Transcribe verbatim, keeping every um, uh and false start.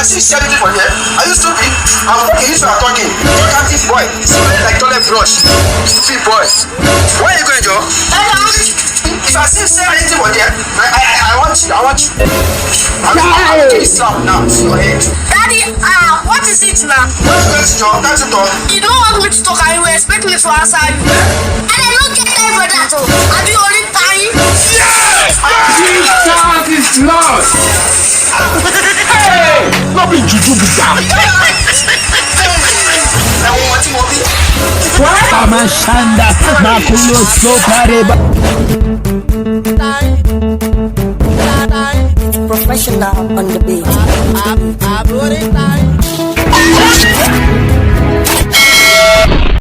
See, see anything for here? Are you stupid? I'm talking, you are talking. Talkative boy. Smell like toilet brush. Stupid boy. Where are you going, Joe? If I see say anything for there, I, I, I, I want you. I want you. I want you to slap now. See your head. Daddy, ah, what is it now? What is going to Joe? Can't you talk? You don't want me to talk, and you expect me to answer you. And I don't get time for that. Oh, are you only time? Yes! Jesus is Lord! Hey! No be juju be that. Ẹ wo ọmọ tí mo bí. Amashanda, Makulo, Sopareba. Professional on the beat.